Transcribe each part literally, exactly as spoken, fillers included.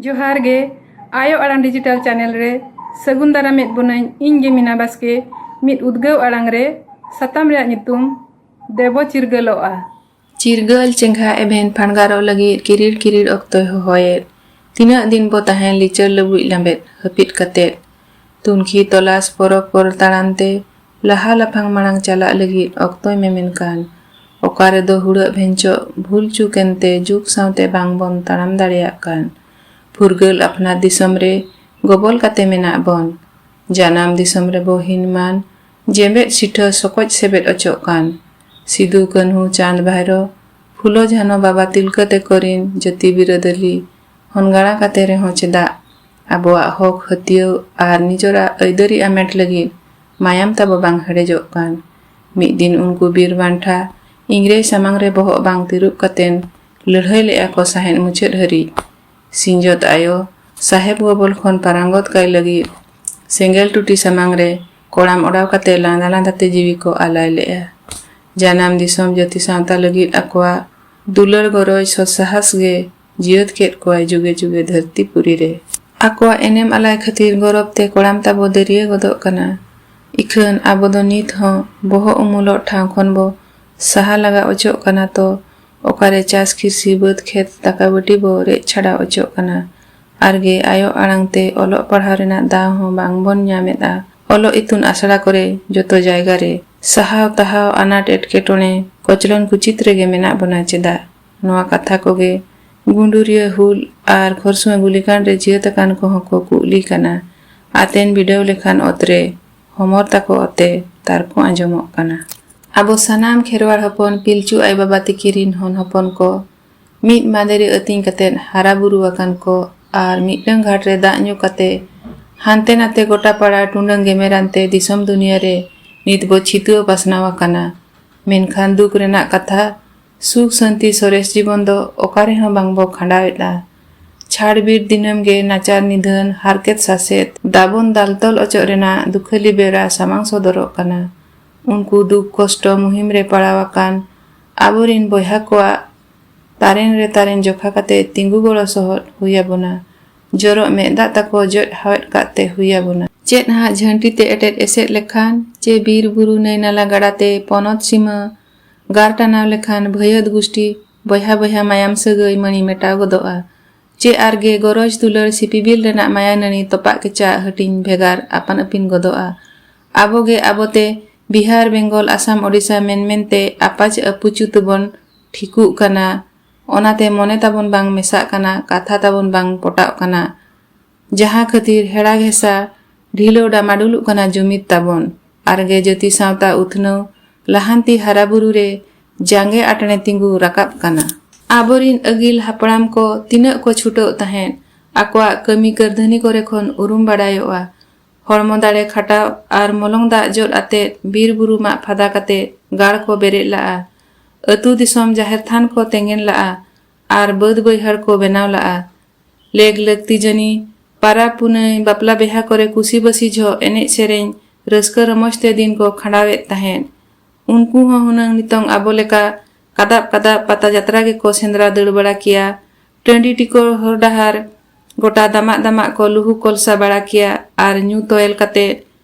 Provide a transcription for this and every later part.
ᱡᱚᱦᱟᱨ ᱜᱮ, ᱟᱭᱳ ᱟᱲᱟᱝ ᱰᱤᱡᱤᱴᱟᱞ ᱪᱮᱱᱮᱞ ᱨᱮ ᱥᱟᱹᱜᱩᱱ ᱫᱟᱨᱟᱢᱮᱫ ᱵᱚᱱᱟᱹᱧ ᱤᱧ ᱜᱮ ᱢᱤᱱᱟ ᱵᱟᱥᱠᱮ᱾ ᱢᱤᱫ ᱩᱫᱽᱜᱟᱹᱣ ᱟᱲᱟᱝ ᱨᱮ ᱥᱟᱛᱟᱢ ᱨᱮᱭᱟᱜ ᱧᱩᱛᱩᱢ ᱫᱮᱵᱚ ᱪᱤᱨᱜᱟᱹᱞᱚᱜᱼᱟ᱾ ᱪᱤᱨᱜᱟᱹᱞ ᱪᱮᱸᱜᱷᱟ ᱮᱵᱷᱮᱱ ᱯᱷᱟᱱᱜᱟᱨᱚᱜ ᱞᱟᱹᱜᱤᱫ ᱠᱤᱨᱤᱲ ᱠᱤᱨᱤᱲ ᱚᱠᱛᱚᱭ ᱦᱚᱦᱚᱭᱮᱫ᱾ ᱛᱤᱱᱟᱹᱜ ᱫᱤᱱ ᱵᱚ ᱛᱟᱦᱮᱸᱱ ᱞᱤᱪᱟᱹᱲ ᱞᱟᱹᱵᱩᱡ ᱞᱟᱸᱵᱮᱫ ᱦᱟᱹᱯᱤᱫ ᱠᱟᱛᱮᱫ᱾ ᱛᱩᱱᱠᱷᱤ ᱛᱚᱞᱟᱥ ᱯᱚᱨᱚᱵ ᱯᱚᱨ ᱛᱟᱲᱟᱢ ᱛᱮ ᱞᱟᱦᱟ ᱞᱟᱯᱷᱟᱝ ᱢᱟᱲᱟᱝ ᱪᱟᱞᱟᱜ ᱞᱟᱹᱜᱤᱫ ᱚᱠᱛᱚᱭ ᱢᱮᱢᱮᱱ ᱠᱟᱱ᱾ ᱚᱠᱟ ᱨᱮᱫᱚ ᱦᱩᱲᱟᱹᱜ ᱵᱷᱮᱧᱪᱚᱜ ᱵᱷᱩᱞ ᱪᱩᱠ ᱮᱱᱛᱮ ᱡᱩᱜᱽ ᱥᱟᱶᱛᱮ ᱵᱟᱝ ᱵᱚᱱ ᱛᱟᱲᱟᱢ ᱫᱟᱲᱮᱭᱟᱜ ᱠᱟᱱ᱾ ᱯᱷᱩᱨᱜᱟᱹᱞ ᱟᱯᱱᱟᱨ ᱫᱤᱥᱚᱢ ᱨᱮ ᱜᱚᱵᱚᱞ ᱠᱟᱛᱮ ᱢᱮᱱᱟᱜ ᱵᱚᱱ᱾ ᱡᱟᱱᱟᱢ ᱫᱤᱥᱚᱢ ᱨᱮᱵᱚ ᱦᱤᱱᱢᱟᱱ ᱡᱮᱵᱮᱫ ᱥᱤᱴᱷᱟᱹ ᱥᱚᱠᱚᱡ ᱥᱮᱵᱮᱫ ᱚᱪᱚᱜ ᱠᱟᱱ᱾ ᱥᱤᱫᱩ ᱠᱟᱹᱱᱦᱩ ᱪᱟᱸᱫᱽ ᱵᱷᱟᱭᱨᱚ ᱯᱷᱩᱞᱳ ᱡᱷᱟᱱᱚ ᱵᱟᱵᱟ ᱛᱤᱞᱠᱟᱹ ᱛᱮᱠᱚ ᱨᱤᱱ ᱡᱟᱹᱛᱤ ᱵᱤᱨᱟᱹᱫᱟᱹᱞᱤ ᱦᱚᱱ ᱜᱟᱬᱟ ᱠᱟᱛᱮ ᱨᱮᱦᱚᱸ ᱪᱮᱫᱟᱜ ᱟᱵᱚᱣᱟᱜ ᱦᱚᱠ ᱦᱟᱹᱛᱭᱟᱹᱣ ᱟᱨ ᱱᱤᱡᱚᱨᱟᱜ ᱟᱹᱭᱫᱟᱹᱨᱤ ᱟᱢᱮᱴ ᱞᱟᱹᱜᱤᱫ ᱢᱟᱭᱟᱢ ᱛᱟᱵᱚ ᱵᱟᱝ ᱦᱮᱰᱮᱡᱚᱜ ᱠᱟᱱ? ᱢᱤᱫ ᱫᱤᱱ ᱩᱱᱠᱩ ᱵᱤᱨ ᱵᱟᱱᱴᱷᱟ ᱤᱝᱨᱮᱡᱽ ᱥᱟᱢᱟᱝ ᱨᱮ ᱵᱚᱦᱚᱜ ᱵᱟᱝ ᱛᱤᱨᱩᱵ ᱠᱟᱛᱮᱱ ᱞᱟᱹᱲᱦᱟᱹᱭ ᱞᱮᱜᱼᱟ ᱠᱚ ᱥᱟᱦᱮᱫ ᱢᱩᱪᱟᱹᱫ ᱦᱟᱹᱨᱤᱡ᱾ ᱥᱤᱧᱚᱛ ᱟᱭᱳ ᱥᱟᱦᱮᱵ ᱜᱚᱵᱚᱞ ᱠᱷᱚᱱ ᱯᱟᱨᱟᱝᱜᱚᱛ ᱠᱟᱭ ᱞᱟᱹᱜᱤᱫ ᱥᱮᱸᱜᱮᱞ ᱴᱩᱴᱤ ᱥᱟᱢᱟᱝ ᱨᱮ ᱠᱚᱲᱟᱢ ᱚᱰᱟᱣ ᱠᱟᱛᱮ ᱞᱟᱸᱫᱟ ᱞᱟᱸᱫᱟ ᱛᱮ ᱡᱤᱣᱤ ᱠᱚ ᱟᱞᱟᱭ ᱞᱮᱜᱼᱟ᱾ ᱡᱟᱱᱟᱢ ᱫᱤᱥᱚᱢ ᱡᱟᱹᱛᱤ ᱥᱟᱶᱛᱟ ᱞᱟᱹᱜᱤᱫ ᱟᱠᱚᱣᱟᱜ ᱫᱩᱞᱟᱹᱲ ᱜᱚᱨᱚᱡᱽ ᱥᱚᱛ ᱥᱟᱦᱟᱥ ᱜᱮ ᱡᱤᱭᱟᱹᱫ ᱠᱮᱫ ᱠᱚᱣᱟᱭ ᱡᱩᱜᱮ ᱡᱩᱜᱮ ᱫᱷᱟᱹᱨᱛᱤ ᱯᱩᱨᱤ ᱨᱮ᱾ ᱟᱠᱚᱣᱟᱜ ᱮᱱᱮᱢ ᱟᱞᱟᱭ ᱠᱷᱟᱹᱛᱤᱨ ᱜᱚᱨᱚᱵ ᱛᱮ ᱠᱚᱲᱟᱢ ᱛᱟᱵᱚ ᱫᱟᱹᱨᱭᱟᱹ ᱜᱚᱫᱚᱜ ᱠᱟᱱᱟ᱾ ᱤᱠᱷᱟᱹᱱ ᱟᱵᱚ ᱫᱚ ᱱᱤᱛ ᱦᱚᱸ ᱵᱚᱦᱚᱜ ᱩᱢᱩᱞᱚᱜ ᱴᱷᱟᱶ ᱠᱷᱚᱱ ᱵᱚ ᱥᱟᱦᱟ ᱞᱟᱜᱟ ᱚᱪᱚᱜ ᱠᱟᱱᱟ ᱛᱚ, ᱚᱠᱟᱨᱮ ᱪᱟᱥ ᱠᱷᱤᱨᱥᱤ ᱵᱟᱹᱫᱽ ᱠᱷᱮᱛ ᱫᱟᱠᱟ ᱵᱟᱹᱴᱤ ᱵᱚ ᱨᱮᱡ ᱪᱷᱟᱰᱟᱣ ᱚᱪᱚᱜ ᱠᱟᱱᱟ᱾ ᱟᱨᱜᱮ ᱟᱭᱳ ᱟᱲᱟᱝ ᱛᱮ ᱚᱞᱚᱜ ᱯᱟᱲᱦᱟᱣ ᱨᱮᱱᱟᱜ ᱫᱟᱣ ᱦᱚᱸ ᱵᱟᱝ ᱵᱚᱱ ᱧᱟᱢᱮᱫᱼᱟ᱾ ᱚᱞᱚᱜ ᱤᱛᱩᱱ ᱟᱥᱲᱟ ᱠᱚᱨᱮ ᱡᱚᱛᱚ ᱡᱟᱭᱜᱟ ᱨᱮ ᱥᱟᱦᱟᱣ ᱛᱟᱦᱟᱣ ᱟᱱᱟᱴ ᱮᱴᱠᱮᱴᱚᱬᱮ ᱠᱚᱪᱞᱚᱱ ᱠᱩᱪᱤᱛ ᱨᱮᱜᱮ ᱢᱮᱱᱟᱜ ᱵᱚᱱᱟ ᱪᱮᱫᱟᱜ? ᱱᱚᱣᱟ ᱠᱟᱛᱷᱟ ᱠᱚᱜᱮ ᱜᱩᱸᱰᱩᱨᱤᱭᱟᱹ ᱦᱩᱞ ᱟᱨ ᱠᱷᱚᱨᱥᱚᱶᱟ ᱜᱩᱞᱤᱠᱟᱸᱰ ᱨᱮ ᱡᱤᱭᱟᱹᱛ ᱟᱠᱟᱱ ᱠᱚᱦᱚᱸ ᱠᱚ ᱠᱩᱜᱞᱤ ᱠᱟᱱᱟ᱾ ᱟᱛᱮᱱ ᱵᱤᱰᱟᱹᱣ ᱞᱮᱠᱷᱟᱱ ᱚᱛᱨᱮ ᱦᱚᱢᱚᱨ ᱛᱟᱠᱚ ᱚᱛᱮ ᱛᱟᱨᱠᱚ ᱟᱸᱡᱚᱢᱚᱜ ᱠᱟᱱᱟ᱾ ᱟᱵᱚ ᱥᱟᱱᱟᱢ ᱠᱷᱮᱨᱣᱟᱲ ᱦᱚᱯᱚᱱ ᱯᱤᱞᱪᱩ ᱟᱭᱳ ᱵᱟᱵᱟ ᱛᱤᱠᱤᱱ ᱨᱤᱱ ᱦᱚᱱ ᱦᱚᱯᱚᱱ ᱠᱚ ᱢᱤᱫ ᱢᱟᱫᱮᱨᱮ ᱟᱹᱛᱤᱧ ᱠᱟᱛᱮᱫ ᱦᱟᱨᱟ ᱵᱩᱨᱩ ᱟᱠᱟᱱ ᱠᱚ ᱟᱨ ᱢᱤᱫᱴᱟᱝ ᱜᱷᱟᱴ ᱨᱮ ᱫᱟᱜ ᱧᱩ ᱠᱟᱛᱮ ᱦᱟᱱᱛᱮ ᱱᱟᱛᱮ ᱜᱚᱴᱟ ᱯᱟᱲᱟ ᱴᱩᱰᱟᱹᱝ ᱜᱮᱢᱮᱨᱟᱱ ᱛᱮ ᱫᱤᱥᱚᱢ ᱫᱩᱱᱤᱭᱟᱹ ᱨᱮ ᱱᱤᱛ ᱵᱚ ᱪᱷᱤᱛᱟᱹᱣ ᱯᱟᱥᱱᱟᱣ ᱟᱠᱟᱱᱟ᱾ ᱢᱮᱱᱠᱷᱟᱱ ᱫᱩᱠ ᱨᱮᱱᱟᱜ ᱠᱟᱛᱷᱟ, ᱥᱩᱠ ᱥᱟᱹᱱᱛᱤ ᱥᱚᱨᱮᱥ ᱡᱤᱵᱚᱱ ᱫᱚ ᱚᱠᱟ ᱨᱮᱦᱚᱸ ᱵᱟᱝ ᱵᱚ ᱠᱷᱟᱸᱰᱟᱣᱮᱫᱼᱟ᱾ ᱪᱷᱟᱲ ᱵᱤᱨ ᱫᱤᱱᱟᱹᱢ ᱜᱮ ᱱᱟᱪᱟᱨ ᱱᱤᱫᱷᱟᱹᱱ, ᱦᱟᱨᱠᱮᱛ ᱥᱟᱥᱮᱛ, ᱫᱟᱵᱚᱱ ᱫᱟᱞᱛᱚᱞ ᱚᱪᱚᱜ ᱨᱮᱱᱟᱜ ᱫᱩᱠᱷᱟᱹᱞᱤ ᱵᱮᱣᱨᱟ ᱥᱟᱢᱟᱝ ᱥᱚᱫᱚᱨᱚᱜ ᱠᱟᱱᱟ᱾ ᱩᱱᱠᱩ ᱫᱩᱠ ᱠᱚᱥᱴᱚ ᱢᱩᱦᱤᱢ ᱨᱮ ᱯᱟᱲᱟᱣ ᱟᱠᱟᱱ ᱟᱵᱚᱨᱤᱱ ᱵᱚᱭᱦᱟ ᱠᱚᱣᱟᱜ ᱛᱟᱨᱮᱱ ᱨᱮ ᱛᱟᱨᱮᱱ ᱡᱚᱠᱷᱟ ᱠᱟᱛᱮ ᱛᱤᱸᱜᱩ ᱜᱚᱲᱚ ᱥᱚᱦᱚᱫ ᱦᱩᱭ ᱟᱵᱚᱱᱟ᱾ ᱡᱚᱨᱚᱜ ᱢᱮᱫ ᱫᱟᱜ ᱛᱟᱠᱚ ᱡᱚᱫ ᱦᱟᱣᱮᱫ ᱠᱟᱜ ᱛᱮ ᱦᱩᱭ ᱟᱵᱚᱱᱟ᱾ ᱪᱮᱫ ᱦᱟᱸᱜ ᱡᱷᱟᱹᱱᱴᱤ ᱛᱮ ᱮᱴᱮᱫ ᱮᱥᱮᱫ ᱞᱮᱠᱷᱟᱱ, ᱪᱮ ᱵᱤᱨ ᱵᱩᱨᱩ ᱱᱟᱹᱭ ᱱᱟᱞᱟ ᱜᱟᱰᱟ ᱛᱮ ᱯᱚᱱᱚᱛ ᱥᱤᱢᱟᱹ ᱜᱟᱨ ᱴᱟᱱᱟᱣ ᱞᱮᱠᱷᱟᱱ, ᱵᱷᱟᱹᱭᱟᱹᱫ ᱜᱩᱥᱴᱤ ᱵᱚᱭᱦᱟ ᱵᱚᱭᱦᱟ ᱢᱟᱭᱟᱢ ᱥᱟᱹᱜᱟᱹᱭ ᱢᱟᱹᱱᱤ ᱢᱮᱴᱟᱣ ᱜᱚᱫᱚᱜᱼᱟ᱾ ᱪᱮ ᱟᱨᱜᱮ ᱜᱚᱨᱚᱡᱽ ᱫᱩᱞᱟᱹᱲ ᱥᱤᱯᱤᱵᱤᱞ ᱨᱮᱱᱟᱜ ᱢᱟᱭᱟ ᱱᱟᱹᱲᱤ ᱛᱚᱯᱟᱜ ᱠᱮᱪᱟᱜ ᱦᱟᱹᱴᱤᱧ ᱵᱷᱮᱜᱟᱨ ᱟᱯᱟᱱ ᱟᱹᱯᱤᱱ ᱜᱚᱫᱚᱜᱼᱟ᱾ ᱟᱵᱚᱜᱮ ᱟᱵᱚᱛᱮ ᱵᱤᱦᱟᱨ, ᱵᱮᱝᱜᱚᱞ, ᱟᱥᱟᱢ, ᱳᱰᱤᱥᱟ ᱢᱮᱱ ᱢᱮᱱᱛᱮ ᱟᱯᱟᱪ ᱟᱹᱯᱩᱪᱩ ᱛᱮᱵᱚᱱ ᱴᱷᱤᱠᱩᱜ ᱠᱟᱱᱟ᱾ ᱚᱱᱟᱛᱮ ᱢᱚᱱᱮ ᱛᱟᱵᱚᱱ ᱵᱟᱝ ᱢᱮᱥᱟᱜ ᱠᱟᱱᱟ, ᱠᱟᱛᱷᱟ ᱛᱟᱵᱚᱱ ᱵᱟᱝ ᱯᱚᱴᱟᱜ ᱠᱟᱱᱟ᱾ ᱡᱟᱦᱟᱸ ᱠᱷᱟᱹᱛᱤᱨ ᱦᱮᱲᱟ ᱜᱷᱮᱥᱟ ᱰᱷᱤᱞᱟᱹᱣ ᱰᱟᱢᱟᱰᱩᱞᱩᱜ ᱠᱟᱱᱟ ᱡᱩᱢᱤᱫ ᱛᱟᱵᱚᱱ᱾ ᱟᱨᱜᱮ ᱡᱟᱹᱛᱤ ᱥᱟᱶᱛᱟ ᱩᱛᱱᱟᱹᱣ ᱞᱟᱦᱟᱱᱛᱤ ᱦᱟᱨᱟ ᱵᱩᱨᱩ ᱨᱮ ᱡᱟᱸᱜᱮ ᱟᱴᱮᱬᱮ ᱛᱤᱸᱜᱩ ᱨᱟᱠᱟᱵ ᱠᱟᱱᱟ᱾ ᱟᱵᱚᱨᱤᱱ ᱟᱹᱜᱤᱞ ᱦᱟᱯᱲᱟᱢ ᱠᱚ ᱛᱤᱱᱟᱹᱜ ᱠᱚ ᱪᱷᱩᱴᱟᱹᱣ ᱛᱟᱦᱮᱸᱫ, ᱟᱠᱚᱣᱟᱜ ᱠᱟᱹᱢᱤ ᱠᱟᱹᱨᱫᱷᱟᱹᱱᱤ ᱠᱚᱨᱮ ᱠᱷᱚᱱ ᱩᱨᱩᱢ ᱵᱟᱲᱟᱭᱚᱜᱼᱟ᱾ ᱦᱚᱲᱢᱚ ᱫᱟᱲᱮ ᱠᱷᱟᱴᱟᱣ ᱟᱨ ᱢᱚᱞᱚᱝ ᱫᱟᱜ ᱡᱚᱫ ᱟᱛᱮᱫ ᱵᱤᱨ ᱵᱩᱨᱩ ᱢᱟᱜ ᱯᱷᱟᱫᱟ ᱠᱟᱛᱮ ᱜᱟᱲ ᱠᱚ ᱵᱮᱨᱮᱫ ᱞᱟᱜᱼᱟ᱾ ᱟᱹᱛᱩ ᱫᱤᱥᱚᱢ ᱡᱟᱦᱮᱨ ᱛᱷᱟᱱ ᱠᱚ ᱛᱮᱸᱜᱮᱱ ᱞᱟᱜᱼᱟ ᱟᱨ ᱵᱟᱹᱫᱽ ᱵᱟᱹᱭᱦᱟᱹᱲ ᱠᱚ ᱵᱮᱱᱟᱣ ᱞᱟᱜᱼᱟ᱾ ᱞᱮᱜᱽ ᱞᱟᱹᱠᱛᱤ ᱡᱟᱹᱱᱤ ᱯᱟᱨᱟᱵᱽ ᱯᱩᱱᱟᱹᱭ ᱵᱟᱯᱞᱟ ᱵᱮᱦᱟ ᱠᱚᱨᱮ ᱠᱩᱥᱤ ᱵᱟᱹᱥᱤ ᱡᱷᱚᱜ ᱮᱱᱮᱡ ᱥᱮᱨᱮᱧ ᱨᱟᱹᱥᱠᱟᱹ ᱨᱚᱢᱚᱡᱽ ᱛᱮ ᱫᱤᱱ ᱠᱚ ᱠᱷᱟᱸᱰᱟᱣᱮᱫ ᱛᱟᱦᱮᱸᱫ᱾ ᱩᱱᱠᱩ ᱦᱚᱸ ᱦᱩᱱᱟᱹᱝ ᱱᱤᱛᱚᱝ ᱟᱵᱚ ᱞᱮᱠᱟ ᱠᱟᱫᱟᱵ ᱠᱟᱫᱟᱵ ᱯᱟᱛᱟ ᱡᱟᱛᱨᱟ ᱜᱮᱠᱚ ᱥᱮᱸᱫᱽᱨᱟ ᱫᱟᱹᱲ ᱵᱟᱲᱟ ᱠᱮᱭᱟ᱾ ᱴᱟᱺᱰᱤ ᱴᱤᱠᱚᱲ ᱦᱚᱨ ᱰᱟᱦᱟᱨ ᱜᱚᱴᱟ ᱫᱟᱢᱟᱜ ᱫᱟᱢᱟᱜ ᱠᱚ ᱞᱩᱦᱩ ᱠᱚᱞᱥᱟ ᱵᱟᱲᱟ ᱠᱮᱭᱟ ᱟᱨ ᱧᱩ ᱛᱚᱭᱮᱞ ᱠᱟᱛᱮ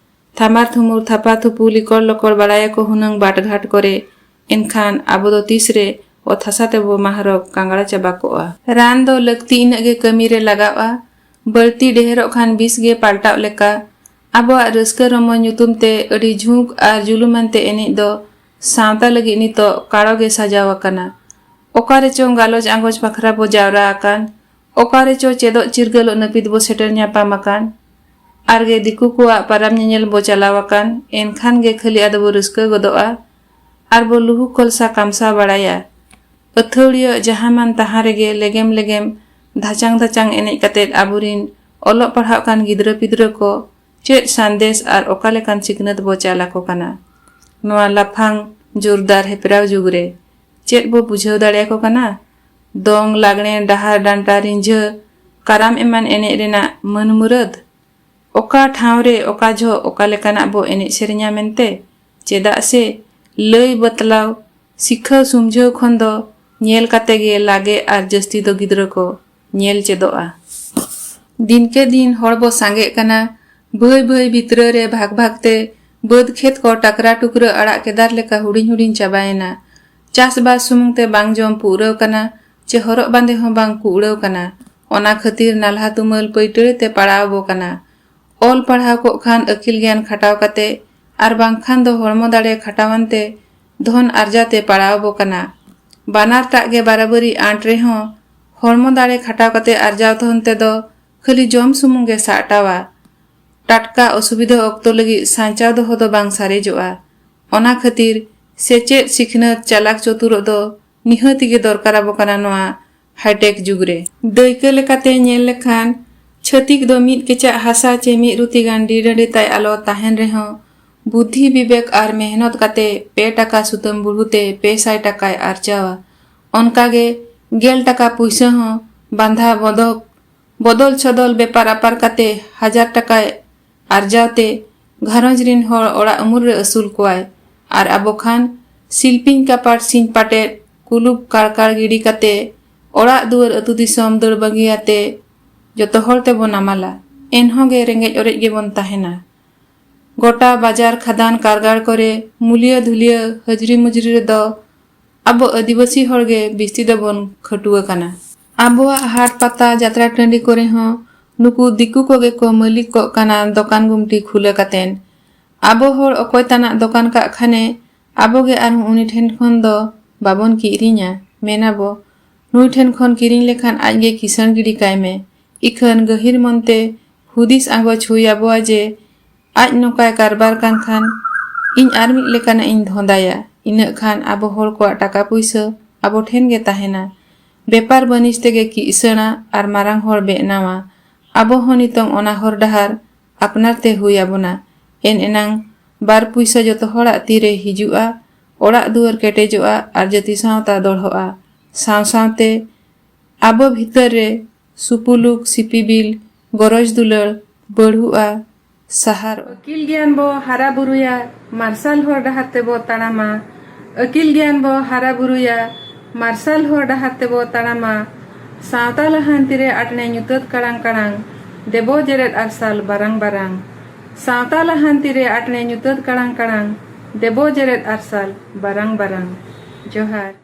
ᱛᱷᱟᱢᱟᱨ ᱛᱷᱩᱢᱩᱨ ᱛᱷᱟᱯᱟ ᱛᱷᱩᱯᱩ ᱞᱤᱠᱚᱲ ᱞᱚᱠᱚᱲ ᱵᱟᱲᱟᱭᱟᱠᱚ ᱦᱩᱱᱟᱹᱝ ᱵᱟᱴᱜᱷᱟᱴ ᱠᱚᱨᱮ᱾ ᱮᱱᱠᱷᱟᱱ ᱟᱵᱚ ᱫᱚ ᱛᱤᱥ ᱨᱮ ᱚᱛ ᱦᱟᱥᱟ ᱛᱮᱵᱚ ᱢᱟᱦᱨᱚᱜ ᱠᱟᱸᱜᱲᱟ ᱪᱟᱵᱟ ᱠᱚᱜᱼᱟ᱾ ᱨᱟᱱ ᱫᱚ ᱞᱟᱹᱠᱛᱤ ᱤᱱᱟᱹᱜ ᱜᱮ ᱠᱟᱹᱢᱤ ᱨᱮ ᱞᱟᱜᱟᱜᱼᱟ᱾ ᱵᱟᱹᱲᱛᱤ ᱰᱷᱮᱨᱚᱜ ᱠᱷᱟᱱ ᱵᱤᱥ ᱜᱮ ᱯᱟᱞᱴᱟᱣ ᱞᱮᱠᱟ᱾ ᱟᱵᱚᱣᱟᱜ ᱨᱟᱹᱥᱠᱟᱹ ᱨᱚᱢᱚᱡᱽ ᱧᱩᱛᱩᱢ ᱛᱮ ᱟᱹᱰᱤ ᱡᱷᱩᱸᱠ ᱟᱨ ᱡᱩᱞᱩᱢᱟᱱ ᱛᱮ ᱮᱱᱮᱡ ᱫᱚ ᱥᱟᱶᱛᱟ ᱞᱟᱹᱜᱤᱫ ᱱᱤᱛᱚᱜ ᱠᱟᱲᱚ ᱜᱮ ᱥᱟᱡᱟᱣ ᱟᱠᱟᱱᱟ᱾ ᱚᱠᱟ ᱨᱮᱪᱚᱝ ᱜᱟᱞᱚᱪ ᱟᱸᱜᱚᱪ ᱵᱟᱠᱷᱨᱟ ᱵᱚ ᱡᱟᱣᱨᱟ ᱟᱠᱟᱱ, ᱚᱠᱟ ᱨᱮᱪᱚ ᱪᱮᱫᱚᱜ ᱪᱤᱨᱜᱟᱹᱞᱚᱜ ᱱᱟᱹᱯᱤᱛ ᱵᱚ ᱥᱮᱴᱮᱨ ᱧᱟᱯᱟᱢ ᱟᱠᱟᱱ, ᱟᱨᱜᱮ ᱫᱤᱠᱩ ᱠᱚᱣᱟᱜ ᱯᱟᱨᱟᱵᱽ ᱧᱮᱧᱮᱞ ᱵᱚ ᱪᱟᱞᱟᱣ ᱟᱠᱟᱱ, ᱮᱱᱠᱷᱟᱱ ᱜᱮ ᱠᱷᱟᱹᱞᱤ ᱟᱫᱚ ᱵᱚ ᱨᱟᱹᱥᱠᱟᱹ ᱜᱚᱫᱚᱜᱼᱟ ᱟᱨ ᱵᱚ ᱞᱩᱦᱩ ᱠᱚᱞᱥᱟ ᱠᱟᱢᱥᱟᱣ ᱵᱟᱲᱟᱭᱟ᱾ ᱟᱹᱛᱷᱟᱹᱣᱲᱤᱭᱟᱹ ᱡᱟᱦᱟᱸ ᱢᱟᱱ ᱛᱟᱦᱟᱸ ᱨᱮᱜᱮ ᱞᱮᱜᱮᱢ ᱞᱮᱜᱮᱢ ᱫᱷᱟᱪᱟᱝ ᱫᱷᱟᱪᱟᱝ ᱮᱱᱮᱡ ᱠᱟᱛᱮᱫ ᱟᱵᱚᱨᱤᱱ ᱚᱞᱚᱜ ᱯᱟᱲᱦᱟᱜ ᱠᱟᱱ ᱜᱤᱫᱽᱨᱟᱹ ᱯᱤᱫᱽᱨᱟᱹ ᱠᱚ ᱪᱮᱫ ᱥᱟᱸᱫᱮᱥ ᱟᱨ ᱚᱠᱟ ᱞᱮᱠᱟᱱ ᱥᱤᱠᱷᱱᱟᱹᱛ ᱵᱚ ᱪᱟᱞ ᱟᱠᱚ ᱠᱟᱱᱟ? ᱱᱚᱣᱟ ᱞᱟᱯᱷᱟᱝ ᱡᱳᱨᱫᱟᱨ ᱦᱮᱯᱨᱟᱣ ᱡᱩᱜᱽ ᱨᱮ ᱪᱮᱫ ᱵᱚ ᱵᱩᱡᱷᱟᱹᱣ ᱫᱟᱲᱮᱭᱟᱠᱚ ᱠᱟᱱᱟ? ᱫᱚᱝ, ᱞᱟᱜᱽᱬᱮ, ᱰᱟᱦᱟᱨ ᱰᱟᱱᱴᱟ, ᱨᱤᱸᱡᱷᱟᱹ, ᱠᱟᱨᱟᱢ ᱮᱢᱟᱱ ᱮᱱᱮᱡ ᱨᱮᱱᱟᱜ ᱢᱟᱹᱱ ᱢᱩᱨᱟᱹᱫ? ᱚᱠᱟ ᱴᱷᱟᱶ ᱨᱮ ᱚᱠᱟ ᱡᱚᱦᱚᱜ ᱚᱠᱟ ᱞᱮᱠᱟᱱᱟᱜ ᱵᱚ ᱮᱱᱮᱡ ᱥᱮᱨᱮᱧᱟ ᱢᱮᱱᱛᱮ? ᱪᱮᱫᱟᱜ ᱥᱮ ᱞᱟᱹᱭ ᱵᱟᱛᱞᱟᱣ, ᱥᱤᱠᱷᱟᱹᱣ ᱥᱩᱢᱡᱷᱟᱹᱣ ᱠᱷᱚᱱ ᱫᱚ ᱧᱮᱞ ᱠᱟᱛᱮ ᱜᱮ ᱞᱟᱜᱮ ᱟᱨ ᱡᱟᱹᱥᱛᱤ ᱫᱚ ᱜᱤᱫᱽᱨᱟᱹ ᱠᱚ ᱧᱮᱞ ᱪᱮᱫᱚᱜᱼᱟ᱾ ᱫᱤᱱᱠᱮ ᱫᱤᱱ ᱦᱚᱲ ᱵᱚ ᱥᱟᱸᱜᱮᱜ ᱠᱟᱱᱟ, ᱵᱷᱟᱹᱭ ᱵᱷᱟᱹᱭ ᱵᱷᱤᱛᱨᱟᱹ ᱨᱮ ᱵᱷᱟᱜᱽ ᱵᱷᱟᱜᱽ ᱛᱮ ᱵᱟᱹᱫᱽ ᱠᱷᱮᱛ ᱠᱚ ᱴᱟᱠᱨᱟ ᱴᱩᱠᱨᱟᱹ ᱟᱲᱟᱜ ᱠᱮᱫᱟᱨ ᱞᱮᱠᱟ ᱦᱩᱰᱤᱧ ᱦᱩᱰᱤᱧ ᱪᱟᱵᱟᱭᱮᱱᱟ᱾ ᱪᱟᱥᱵᱟᱥ ᱥᱩᱢᱩᱝ ᱛᱮ ᱵᱟᱝ ᱡᱚᱢ ᱯᱩᱨᱟᱹᱣ ᱠᱟᱱᱟ, ᱪᱮ ᱦᱚᱨᱚᱜ ᱵᱟᱸᱫᱮ ᱦᱚᱸ ᱵᱟᱝ ᱠᱩᱲᱟᱹᱣ ᱠᱟᱱᱟ᱾ ᱚᱱᱟ ᱠᱷᱟᱹᱛᱤᱨ ᱱᱟᱞᱦᱟ ᱛᱩᱢᱟᱹᱞ ᱯᱟᱹᱭᱴᱟᱹᱲᱤ ᱛᱮ ᱯᱟᱲᱟᱣ ᱟᱵᱚ ᱠᱟᱱᱟ᱾ ᱚᱞ ᱯᱟᱲᱦᱟᱣ ᱠᱚᱜ ᱠᱷᱟᱱ ᱟᱹᱠᱤᱞ ᱜᱮᱭᱟᱱ ᱠᱷᱟᱴᱟᱣ ᱠᱟᱛᱮ ᱟᱨ ᱵᱟᱝᱠᱷᱟᱱ ᱫᱚ ᱦᱚᱲᱢᱚ ᱫᱟᱲᱮ ᱠᱷᱟᱴᱟᱣᱟᱱ ᱛᱮ ᱫᱷᱚᱱ ᱟᱨᱡᱟᱣ ᱛᱮ ᱯᱟᱲᱟᱣ ᱟᱵᱚ ᱠᱟᱱᱟ᱾ ᱵᱟᱱᱟᱨ ᱴᱟᱜ ᱜᱮ ᱵᱟᱨᱟᱵᱟᱹᱨᱤ ᱟᱸᱴ ᱨᱮᱦᱚᱸ ᱦᱚᱲᱢᱚ ᱫᱟᱲᱮ ᱠᱷᱟᱴᱟᱣ ᱠᱟᱛᱮ ᱟᱨᱡᱟᱣ ᱫᱷᱚᱱ ᱛᱮᱫᱚ ᱠᱷᱟᱹᱞᱤ ᱡᱚᱢ ᱥᱩᱢᱩᱝ ᱜᱮ ᱥᱟᱦᱴᱟᱣᱟ᱾ ᱴᱟᱴᱠᱟ ᱚᱥᱩᱵᱤᱫᱷᱟ ᱚᱠᱛᱚ ᱞᱟᱹᱜᱤᱫ ᱥᱟᱧᱪᱟᱣ ᱫᱚᱦᱚ ᱫᱚ ᱵᱟᱝ ᱥᱟᱨᱮᱡᱚᱜᱼᱟ᱾ ᱚᱱᱟ ᱠᱷᱟᱹᱛᱤᱨ ᱥᱮᱪᱮᱫ, ᱥᱤᱠᱷᱱᱟᱹᱛ, ᱪᱟᱞᱟᱠ ᱪᱚᱛᱩᱨᱚᱜ ᱫᱚ ᱱᱤᱦᱟᱹᱛ ᱜᱮ ᱫᱚᱨᱠᱟᱨ ᱟᱵᱚ ᱠᱟᱱᱟ ᱱᱚᱣᱟ ᱦᱟᱭᱴᱮᱠ ᱡᱩᱜᱽ ᱨᱮ᱾ ᱫᱟᱹᱭᱠᱟᱹ ᱞᱮᱠᱟᱛᱮ ᱧᱮᱞ ᱞᱮᱠᱷᱟᱱ, ᱪᱷᱟᱹᱛᱤᱠ ᱫᱚ ᱢᱤᱫ ᱠᱮᱪᱟᱜ ᱦᱟᱥᱟ ᱪᱮ ᱢᱤᱫ ᱨᱩᱛᱤ ᱜᱟᱱ ᱰᱤ ᱰᱟᱹᱰᱤ ᱛᱟᱭ ᱟᱞᱚ ᱛᱟᱦᱮᱱ ᱨᱮᱦᱚᱸ, ᱵᱩᱫᱽᱫᱷᱤ ᱵᱤᱵᱮᱠ ᱟᱨ ᱢᱮᱦᱱᱚᱛ ᱠᱟᱛᱮ ᱯᱮ ᱴᱟᱠᱟ ᱥᱩᱛᱟᱹᱢ ᱵᱩᱲᱦᱩ ᱛᱮ ᱯᱮ ᱥᱟᱭ ᱴᱟᱠᱟᱭ ᱟᱨᱡᱟᱣᱟ᱾ ᱚᱱᱠᱟᱜᱮ ᱜᱮᱞ ᱴᱟᱠᱟ ᱯᱩᱭᱥᱟᱹ ᱦᱚᱸ ᱵᱟᱸᱫᱷᱟ ᱵᱚᱫᱚᱠ, ᱵᱚᱫᱚᱞ ᱪᱷᱚᱫᱚᱞ ᱵᱮᱯᱟᱨ ᱟᱯᱟᱨ ᱠᱟᱛᱮ ᱦᱟᱡᱟᱨ ᱴᱟᱠᱟᱭ ᱟᱨᱡᱟᱣ ᱛᱮ ᱜᱷᱟᱨᱚᱸᱡᱽ ᱨᱤᱱ ᱦᱚᱲ ᱚᱲᱟᱜ ᱩᱢᱩᱞ ᱨᱮ ᱟᱹᱥᱩᱞ ᱠᱚᱣᱟᱭ᱾ ᱟᱨ ᱟᱵᱚ ᱠᱷᱟᱱ ᱥᱤᱞᱯᱤᱧ ᱠᱟᱯᱟᱴ ᱥᱤᱧ ᱯᱟᱴᱮᱫ ᱠᱩᱞᱩᱯ ᱠᱟᱲᱠᱟᱲ ᱜᱤᱰᱤ ᱠᱟᱛᱮ ᱚᱲᱟᱜ ᱫᱩᱣᱟᱹᱨ ᱟᱹᱛᱩ ᱫᱤᱥᱚᱢ ᱫᱟᱹᱲ ᱵᱟᱹᱜᱤᱭᱟᱛᱮ ᱡᱚᱛᱚ ᱦᱚᱲ ᱛᱮᱵᱚᱱ ᱱᱟᱢᱟᱞᱟ᱾ ᱮᱱᱦᱚᱸ ᱜᱮ ᱨᱮᱸᱜᱮᱡ ᱚᱨᱮᱡ ᱜᱮᱵᱚᱱ ᱛᱟᱦᱮᱱᱟ᱾ ᱜᱚᱴᱟ ᱵᱟᱡᱟᱨ ᱠᱷᱟᱫᱟᱱ ᱠᱟᱨᱜᱟᱲ ᱠᱚᱨᱮ ᱢᱩᱞᱤᱭᱟᱹ ᱫᱷᱩᱞᱤᱭᱟᱹ ᱦᱟᱹᱡᱨᱤ ᱢᱩᱡᱨᱤ ᱨᱮᱫᱚ ᱟᱵᱚ ᱟᱹᱫᱤᱵᱟᱹᱥᱤ ᱦᱚᱲ ᱜᱮ ᱵᱤᱥᱛᱤ ᱫᱚᱵᱚᱱ ᱠᱷᱟᱹᱴᱩᱣᱟᱹ ᱠᱟᱱᱟ᱾ ᱟᱵᱚᱣᱟᱜ ᱦᱟᱴ ᱯᱟᱛᱟ ᱡᱟᱛᱨᱟ ᱴᱟᱺᱰᱤ ᱠᱚᱨᱮ ᱦᱚᱸ ᱱᱩᱠᱩ ᱫᱤᱠᱩ ᱠᱚᱜᱮ ᱠᱚ ᱢᱟᱹᱞᱤᱠ ᱠᱚᱜ ᱠᱟᱱᱟ ᱫᱚᱠᱟᱱ ᱜᱩᱢᱴᱤ ᱠᱷᱩᱞᱟᱹ ᱠᱟᱛᱮᱱ᱾ ᱟᱵᱚ ᱦᱚᱲ ᱚᱠᱚᱭ ᱛᱟᱱᱟᱜ ᱫᱚᱠᱟᱱ ᱠᱟᱜ ᱠᱷᱟᱱᱮ ᱟᱵᱚ ᱜᱮ ᱟᱨᱦᱚᱸ ᱩᱱᱤ ᱴᱷᱮᱱ ᱠᱷᱚᱱ ᱫᱚ ᱵᱟᱵᱚᱱ ᱠᱤᱨᱤᱧᱟ᱾ ᱢᱮᱱᱟᱵᱚ, ᱱᱩᱭ ᱴᱷᱮᱱ ᱠᱷᱚᱱ ᱠᱤᱨᱤᱧ ᱞᱮᱠᱷᱟᱱ ᱟᱡ ᱜᱮ ᱠᱤᱥᱟᱹᱬ ᱜᱤᱰᱤ ᱠᱟᱭ ᱢᱮ᱾ ᱤᱠᱷᱟᱹᱱ ᱜᱟᱹᱦᱤᱨ ᱢᱚᱱᱛᱮ ᱦᱩᱫᱤᱥ ᱟᱸᱜᱚᱪ ᱦᱩᱭ ᱟᱵᱚᱣᱟ ᱡᱮ ᱟᱡ ᱱᱚᱝᱠᱟᱭ ᱠᱟᱨᱵᱟᱨ ᱠᱟᱱ ᱠᱷᱟᱱ ᱤᱧ ᱟᱨ ᱢᱤᱫ ᱞᱮᱠᱟᱱᱟᱜ ᱤᱧ ᱫᱷᱚᱸᱫᱟᱭᱟ᱾ ᱤᱱᱟᱹᱜ ᱠᱷᱟᱱ ᱟᱵᱚ ᱦᱚᱲ ᱠᱚᱣᱟᱜ ᱴᱟᱠᱟ ᱯᱩᱭᱥᱟᱹ ᱟᱵᱚ ᱴᱷᱮᱱ ᱜᱮ ᱛᱟᱦᱮᱱᱟ᱾ ᱵᱮᱯᱟᱨ ᱵᱟᱹᱱᱤᱡ ᱛᱮᱜᱮ ᱠᱤᱥᱟᱹᱬᱟ ᱟᱨ ᱢᱟᱨᱟᱝ ᱦᱚᱲ ᱵᱮᱱᱟᱣᱟ᱾ ᱟᱵᱚ ᱦᱚᱸ ᱱᱤᱛᱚᱝ ᱚᱱᱟ ᱦᱚᱨ ᱰᱟᱦᱟᱨ ᱟᱯᱱᱟᱨ ᱛᱮ ᱦᱩᱭ ᱟᱵᱚᱱᱟ᱾ ᱮᱱ ᱮᱱᱟᱝ ᱵᱟᱨ ᱯᱩᱭᱥᱟᱹ ᱡᱚᱛᱚ ᱦᱚᱲᱟᱜ ᱛᱤᱨᱮ ᱦᱤᱡᱩᱜᱼᱟ, ᱚᱲᱟᱜ ᱫᱩᱣᱟᱹᱨ ᱠᱮᱴᱮᱡᱚᱜᱼᱟ ᱟᱨ ᱡᱟᱹᱛᱤ ᱥᱟᱶᱛᱟ ᱫᱚᱲᱦᱚᱜᱼᱟ᱾ ᱥᱟᱶ ᱥᱟᱶᱛᱮ ᱟᱵᱚ ᱵᱷᱤᱛᱟᱹᱨ ᱨᱮ ᱥᱩᱯᱩᱞᱩᱠ ᱥᱤᱯᱤᱵᱤᱞ ᱜᱚᱨᱚᱡᱽ ᱫᱩᱞᱟᱹᱲ ᱵᱟᱹᱲᱦᱩᱜᱼᱟ, ᱥᱟᱦᱟᱨᱚᱜᱼᱟ᱾ ᱟᱹᱠᱤᱞ ᱜᱮᱭᱟᱱ ᱵᱚ ᱦᱟᱨᱟ ᱵᱩᱨᱩᱭᱟ, ᱢᱟᱨᱥᱟᱞ ᱦᱚᱨ ᱰᱟᱦᱟᱨ ᱛᱮᱵᱚ ᱛᱟᱲᱟᱢᱟ᱾ ᱟᱹᱠᱤᱞ ᱜᱮᱭᱟᱱ ᱵᱚ ᱦᱟᱨᱟ ᱵᱩᱨᱩᱭᱟ, ᱢᱟᱨᱥᱟᱞ ᱦᱚᱨ ᱰᱟᱦᱟᱨ ᱛᱮᱵᱚ ᱛᱟᱲᱟᱢᱟ᱾ ᱥᱟᱶᱛᱟ ᱞᱟᱦᱟᱱᱛᱤ ᱨᱮ ᱟᱴᱱᱮ ᱧᱩᱛᱟᱹᱛ ᱠᱟᱲᱟᱝ ᱠᱟᱲᱟᱝ, ᱫᱮᱵᱚ ᱡᱮᱨᱮᱫ ᱟᱨᱥᱟᱞ ᱵᱟᱨᱟᱝ ᱵᱟᱨᱟᱝ᱾ ᱥᱟᱶᱛᱟ ᱞᱟᱦᱟᱱᱛᱤ ᱨᱮ ᱟᱴᱱᱮ ᱧᱩᱛᱟᱹᱛ ᱠᱟᱲᱟᱝ ᱠᱟᱲᱟᱝ, ᱫᱮᱵᱚ ᱡᱮᱨᱮᱫ ᱟᱨᱥᱟᱞ ᱵᱟᱨᱟᱝ ᱵᱟᱨᱟᱝ᱾ ᱡᱚᱦᱟᱨ᱾